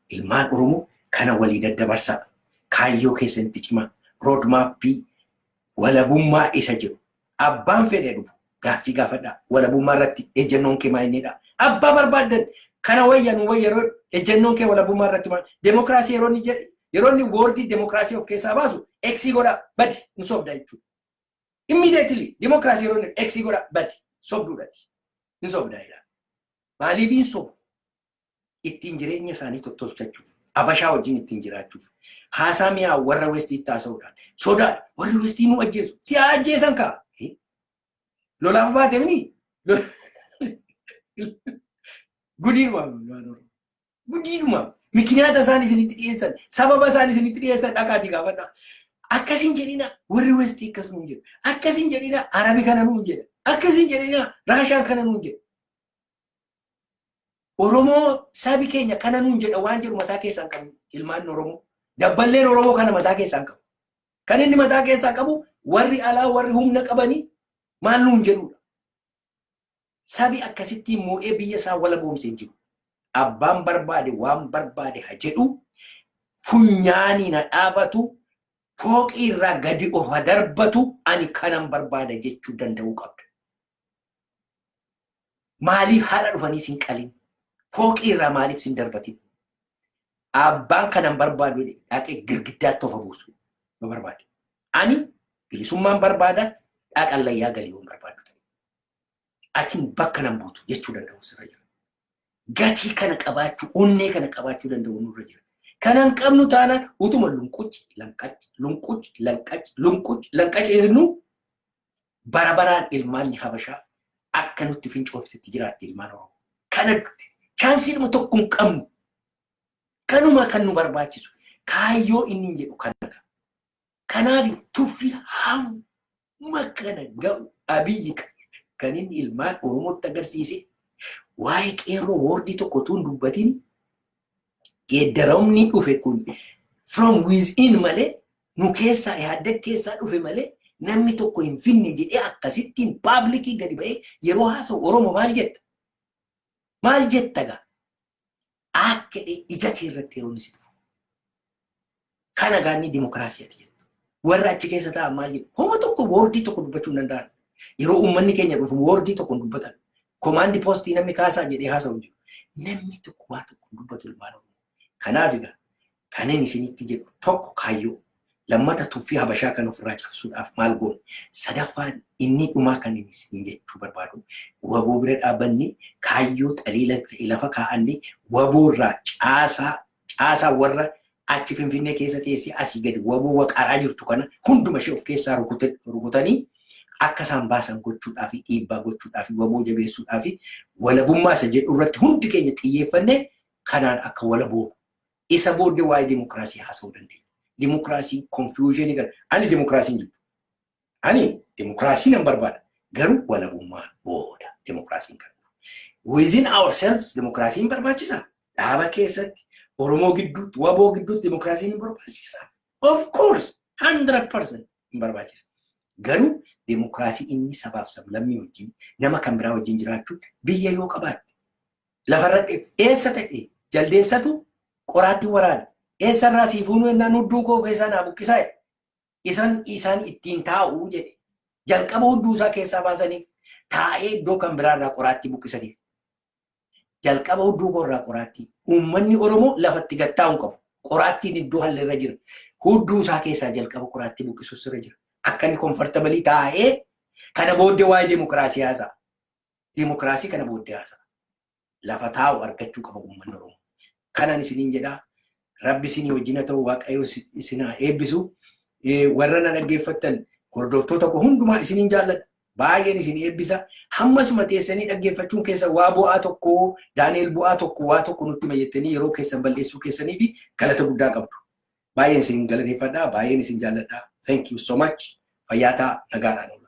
Ilmaan Oromoo, kana walii daddabarsaa. Kaayyoo keessanitti cimaa. Roadmap walabummaa isa jiru. Abbaan fedhe dhufu gaaffii gaafadhaa. Walabummaa irratti ejjennoon kee maal innidha? Abbaa barbaaddan kana wayya nu wayya, yeroo ejjennoon kee walabummaa irratti maal? Demokiraasii yeroo inni word demokiraasii of keessaa baasu X godha, badi, hin sobda jechuudha. Immediately demokiraasii yeroo inni X godha, badi, sobduudhati. Hin sobda jedha. Maaliif hin sobu? Ittiin jireenya isaanii tottolchachuuf, Abashaa wajjin ittiin jiraachuuf, haasaa mi'aa warra Westiitti haasa'uudhaan, sodaan warri Westii nu ajjeesu, si haa ajjeesan kaa. Lolaaf baatemni gudiidhuma, gudiidhuma mikinaata isaan isinitti dhiyeessan, sababa isaan isinitti dhiyeessan dhaqaatii gaafadhaa. Akkasiin jedhina, warri Westii akkas nuun jedha. Akkasiin jedhina, Arabi kana nuun jedha. Akkasiin jedhina, Raashaan kana nuun jedha. Oromoo sabi keenya kana nuun jedha waan jedhu mataa keessaan qabu ilmaan Oromoo. Dabballeen Oromoo kana mataa keessaan qabu. Kan inni mataa keessaa qabu warri alaa, warri humna qabanii maal nuun jedhudha. Sabi akkasittiin moo'ee biyya isaa wala boomsee hin jiru. Abbaan barbaade waan barbaade haa jedhu, funyaaniin haa dhaabatu, fooqii irraa gadi of haa darbatu, ani kanan barbaada jechuu danda'uu qabda. Maaliif haadha dhufanii sin qalin? Fooqii irraa maaliif sin darbatin? Abbaan kanan barbaadu dhaqee girgiddaatti of buusu yoo barbaade. Ani bilisummaan barbaada, dhaqallayyaa galii yoon barbaadu ta'e. Atiin bakka nan buutu jechuu danda'u sirra jira. Gatii kana qabaachuu, onnee kana qabaachuu danda'u nurra jira. Kanan qabnu taanaan utuma lunqucci, lanqacci, lunqucci, lanqacci, lunqucci, lanqacci jennu bara baraan ilmaanni Habashaa akka nutti fincooftetti jiraatti ilmaan Oromoo. Kana chanceiidhuma tokko hin qabnu. Kanuma kan nu barbaachisu. Kaayyoo inni hin jedhu kana. Kanaaf tuffii hamma kana ga'u Abiyyi kan inni ilmaan Oromootti agarsiise, waa'ee qeerroo word tokko utuu hin dubbatin, geeddaramni dhufe kun from within malee, nu keessaa, yaadda keessaa dhufe malee namni tokko hin finne jedhee akkasittiin public gadi ba'ee yeroo haasa'u, Oromoo maal jetta? Maal jetta gaa? Akka ija kee irratti yeroo inni si dhufu. Kana gaanni dimokiraasii ati jettu. Warra achi keessa taa'an maal jedhu? Homa tokko word tokko dubbachuu hin danda'an. Yeroo uummanni keenya dhufu word tokko hin dubbatan. Command post namni kaasaa jedhee haasa'u hin jiru. Namni tokko waa tokko hin dubbatu ilmaan Oromoo. Kanaaf egaa kanin isinitti jedhu tokko kaayyoo. Lammata, tuffii Habashaa kan ofirraa cabsuudhaaf maal goona? Sadaffaan, inni dhumaa kan inni isin jechuu barbaadu, WBO bira dhaabbanni kaayyoo xaliila ta'e lafa kaa'anni WBO irraa caasaa caasaa warra achi Finfinnee keessa teessee asii gadi WBO waqaaraa jirtu kana hunduma ishee of keessaa rukutanii akka isaan baasan gochuudhaa fi dhiibbaa gochuudhaa fi WBO jabeessuudhaa fi walabummaa isa jedhu irratti hundi keenya xiyyeeffannee kanaan akka walaboo isa booddee waa'ee dimokiraasii haasa'uu dandeenya. Dimokiraasii confusion kana ani dimokiraasiin jibbu. Ani dimokiraasii nan barbaada. Garuu walabummaa booda dimokiraasiin kan. Within ourselves dimokiraasiin barbaachisaa. Dhaaba keessatti, Oromoo gidduutti, WBO gidduutti dimokiraasiin hin barbaachisaa. Of course, 100% hin barbaachisa. Garuu dimokiraasii inni sabaaf sablammii wajjin, nama kan biraa wajjin jiraachuu, biyya yoo qabaatte, lafarra eessa ta'e jaldeessatu qoraatti waraana. Eessarraa sii fuunuu ennaan hudduu koo keessaa naa buqqisaa jedhe. Isaan ittiin taa'uu jedhe. Jalqaba hudduu isaa keessaa baasaniif taa'ee iddoo kan biraarraa qoraattii buqqisaniif. Jalqaba hudduu koo irraa qoraattii. Uummanni Oromoo lafatti gattaa'uu qabu. Qoraattiin iddoo halleerra jira. Hudduu isaa keessaa jalqaba qoraattii buqqisuus irra jira. Akka inni comfortable taa'ee kana booddee waa'ee dimokiraasii haasa'a. Dimokiraasii kana booddee haasa'a. Lafa taa'u argachuu qaba uummanni Oromoo. Kanan isiniin jedhaa. Rabbi isinii wajjin haa ta'u, Waaqayyo isin haa eebbisu. Warra na dhaggeeffattan, hordoftoota koo hundumaa isiniin jaalladha. Baay'een isin eebbisa. Hammasuma teessanii dhaggeeffachuun keessa waa bu'aa tokko, Daani'el bu'aa tokko, waa tokko nutti hima jettanii yeroo keessan balleessuu keessanii fi galata guddaa qabdu. Baay'een isin galateeffadha. Baay'een isin jaalladha. Thank you so much. Fayyaa ta'a, nagaadhaan.